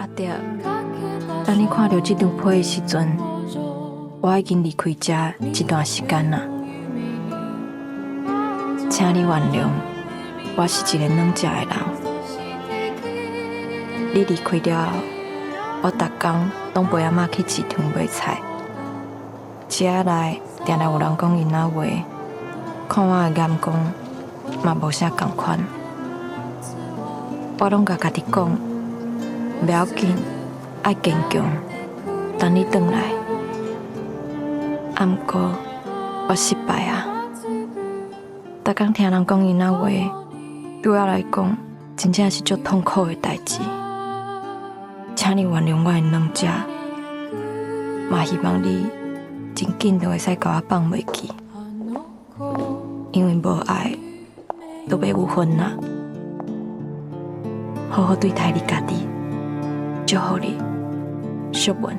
阿德，當你看著這張批的時陣，我已經離開遮一段時間啦。請你原諒，我是一个軟食的人。你離開了後，我逐工攏陪阿嬤去市場買菜。市仔內定定有人講𪜶仔話，看我的眼光嘛無啥仝款。我攏共家己講，袂要緊，愛堅強，等你轉來。啊，毋過我失敗啊！逐工聽人講𪜶仔話，對我來講，真正是足痛苦的代誌。請你原諒我的軟食，嘛希望你真緊就會使共我放袂記，因為無愛就袂有恨啊。好好對待你家己，祝福你，淑文。